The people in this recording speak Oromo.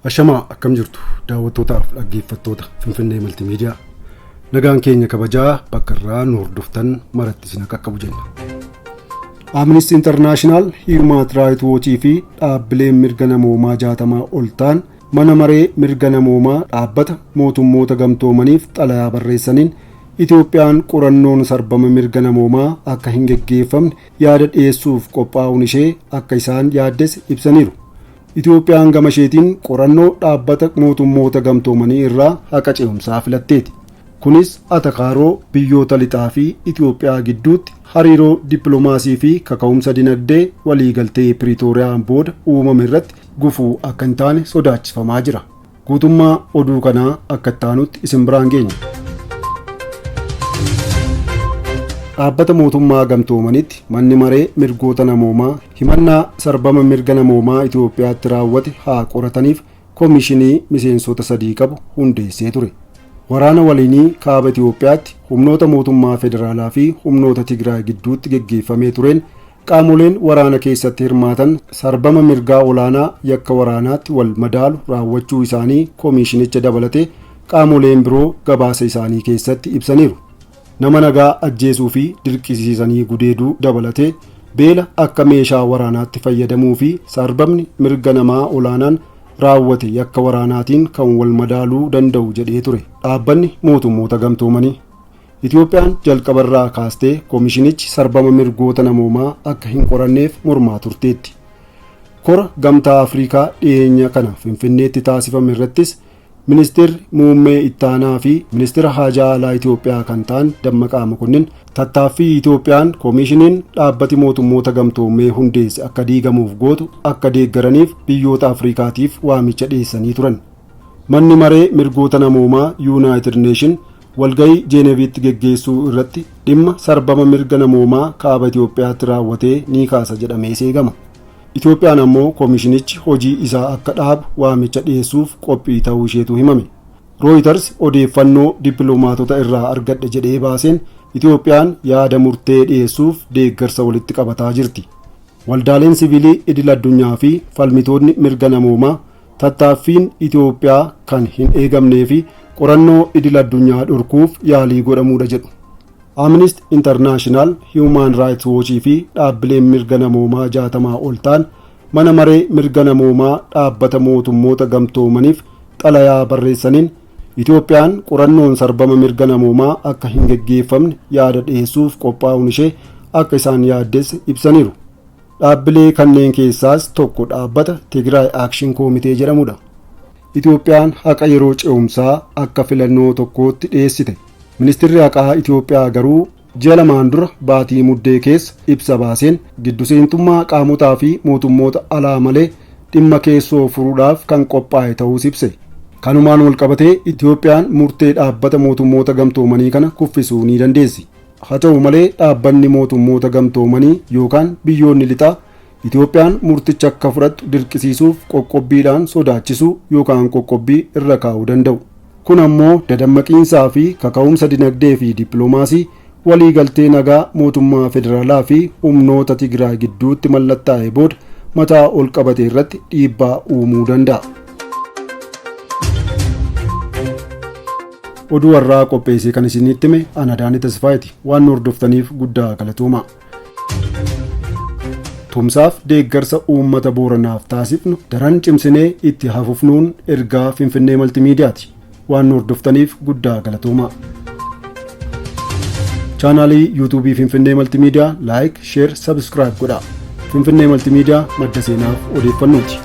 Ashamaa, akkam jirtu daawwattootaaf dhaggeeffattoota Finfinnee Maltiimiidiyaa? Nagaan keenya kabajaa bakka irraa nu hordoftan maratti isin qaqqabu jenna. Amnesty International, Human Rights Watch fi dhaabbileen mirga namoomaa 60 ol ta'an mana maree mirga namoomaa dhaabbata mootummoota gamtoomaniif xalayaa barreessaniin Itoophiyaan qorannoon sarbama mirga namoomaa akka hin geggeeffamne yaada dhiyeessuuf qophaa'uun ishee akka isaan yaaddesse ibsaniiru. Itoophiyaan gama isheetiin qorannoo dhaabbata mootummoota gamtoomanii irraa haqa ce'umsaa filatteeti. Kunis atakaaroo biyyoota lixaa fi Itoophiyaa gidduutti hariiroo dippiloomaasii fi kaka'umsa dinagdee waliigaltee Piriitooriyaan booda uumame irratti gufuu akka hin taane sodaachifamaa jira. Guutummaa oduu kanaa akka itti isin biraan geenya. Dhaabbata mootummaa gamtoomanitti manni maree mirgoota namoomaa himannaa sarbama mirga namoomaa Itoophiyaatti raawwate haa qorataniif koomishinii miseensota 3 qabu hundeessee ture. Waraana waliinii kaaba Itoophiyaatti humnoota mootummaa federaalaa fi humnoota Tigraay gidduutti geggeeffamee tureen qaamoleen waraana keessatti hirmaatan sarbama mirgaa olaanaa yakka waraanaatti wal madaalu raawwachuu isaanii koomishinicha dabalatee qaamoleen biroo gabaasa isaanii keessatti ibsaniiru. Nama nagaa ajjeesuu fi dirqisiisanii gudeeduu dabalatee beela akka meeshaa waraanaatti fayyadamuu fi sarbamni mirga namaa olaanaan raawwate yakka waraanaatiin kan wal madaaluu danda'u jedhee ture dhaabbanni mootummoota gamtoomanii. Itoophiyaan jalqabarraa kaastee koomishinichi sarbama mirgoota namoomaa akka hin qoranneef mormaa turteetti. Kora gamtaa Afrikaa dhiyeenya kana Finfinneetti taasifame irrattis ministeerri muummee ittaanaa fi ministeera haajaa alaa Itoophiyaa kan ta'an Dammaqaa Mokonnin tattaaffii Itoophiyaan koomishiniin dhaabbati mootummoota gamtoomee hundeesse akka diigamuuf gootu akka deeggaraniif biyyoota Afrikaatiif waamicha dhiyeessanii turan. Manni maree mirgoota namoomaa United Nation walgahii Jeeneviitti geggeessuu irratti dhimma sarbama mirga namoomaa kaaba Itoophiyaatti raawwatee ni kaasa jedhamee eegama. Itoophiyaan ammoo koomishinichi hojii isaa akka dhaabu waamicha dhiyeessuuf qophii ta'uu isheetu himame. Reuters odeeffannoo dippiloomaatota irraa argadhe jedhee baaseen Itoophiyaan yaada murtee dhiyeessuuf deeggarsa walitti qabataa jirti. Waldaaleen siviilii idil addunyaa fi falmitoonni mirga namoomaa tattaaffiin Itoophiyaa kan hin eegamnee fi qorannoo idil addunyaa dhorkuuf yaalii godhamuudha jedhu. Amnesty International, Human Rights Watch fi dhaabbileen mirga namoomaa 60 ol ta'an mana maree mirga namoomaa dhaabbata mootummoota gamtoomaniif xalayaa barreessaniin Itoophiyaan qorannoon sarbama mirga namoomaa akka hin geggeeffamne yaada dhiyeessuuf qophaa'uun ishee akka isaan yaaddesse ibsaniiru. Dhaabbilee kanneen keessaas tokko dhaabbata Tigraay Action Committee jedhamudha. Itoophiyaan haqa yeroo ce'umsaa akka filannoo tokkootti dhiyeessite. Ministeerri haqaa Itoophiyaa garuu ji'a 2n dura baatii muddee keessa ibsa baaseen gidduseentummaa qaamotaa fi mootummoota alaa malee dhimma keessoo furuudhaaf kan qophaa'e ta'uus ibse. Kanumaan walqabatee Itoophiyaan murtee dhaabbata mootummoota gamtoomanii kana kuffisuu ni dandeessi. Haa ta'u malee, dhaabbanni mootummoota gamtoomanii yookaan biyyoonni lixaa Itoophiyaan murticha akka fudhattu dirqisiisuuf qoqqobbiidhaan sodaachisuu yookaan qoqqobbii irra kaa'uu danda'u. Kun ammoo dadammaqiinsaa fi kaka'umsa dinagdee fi dippiloomaasii waliigaltee nagaa mootummaa federaalaa fi humnoota Tigraay gidduutti mallattaa'e booda mataa ol qabate irratti dhiibbaa uumuu danda'a. Oduu har'aa qopheessee kan isinitti hime ana Daanii Tasfaayeeti. Waan nu hordoftaniif guddaa galatoomaa. Tumsaaf deeggarsa uummata Booranaaf taasifnu daran cimsinee itti hafufnuun ergaa Finfinnee Maltimiidiyaati. Waan nu hordoftaniif guddaa galatoomaa. Chaanaalii yuutuubii Finfinnee Maltimiidiyaa like, share, subscribe godhaa. Finfinnee Maltimiidiyaa madda seenaaf odeeffannooti.